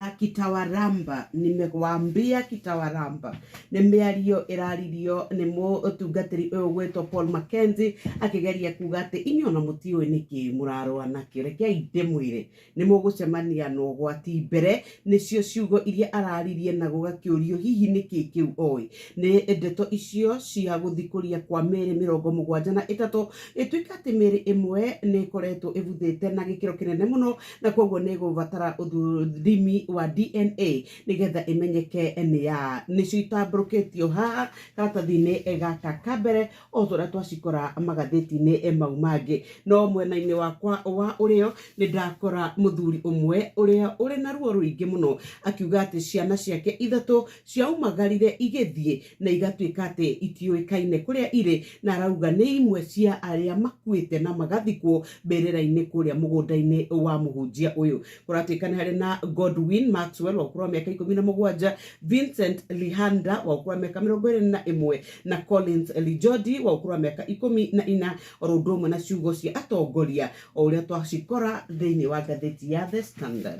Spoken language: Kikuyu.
Kitawaramba, nimewambia kitawaramba. Nĩ mĩario ĩraririo nĩ mũtungatĩri ũyũ ũgwĩtwo Paul Mackenzie akĩgeria kuga atĩ inyuĩ ona mũtiũĩ nĩkĩ mũrarũa nakĩo, rekei ndĩmwĩre nĩ mũgũcemania na ũgwati mbere. Nĩcio ciugo iria araririe na gũgakĩũrio hihi nĩkĩ kĩu oĩ. Nĩ ndeto icio cia gũthikũria kwa mĩĩrĩ 73, ĩtuĩka atĩ mĩĩrĩ ĩmwe nĩ ĩkoretwo ĩbuthĩte na gĩkĩro kĩnene mũno, na koguo nĩ ĩgũbatara ũthũrimi wa DNA nĩgetha ĩmenyeke nĩ ya. Nĩcio itambũrũkĩtio haha karatathi-inĩ gaka ka mbere o ta ũrĩa twacikora magathĩti-inĩ mau mangĩ. No mwena-inĩ wakwa wa ũrĩo nĩ ndakora mũthuri ũmwe ũrĩa ũrĩ na ruo rũingĩ mũno akiuga atĩ ciana ciake ithatũ ciaumagarire igĩthiĩ na igatuĩka atĩ itiũĩkaine kũrĩa irĩ, na arauga nĩ imwe cia arĩa makuĩte na magathikwo mbĩrĩra-inĩ kũrĩa mũgũnda-inĩ wa mũhunjia ũyũ. Kũratuĩka nĩ harĩ na Godwin Maxwell wa ũkũrũ wa mĩaka 17, Vincent Lihanda wa ũkũrũ wa mĩaka 21 na Collins Lijodi wa ũkũrũ wa mĩaka 14, oro ũndũ ũmwe na ciugo cia atongoria o ũrĩa twacikora thĩinĩ wa ngathĩti ya The Standard.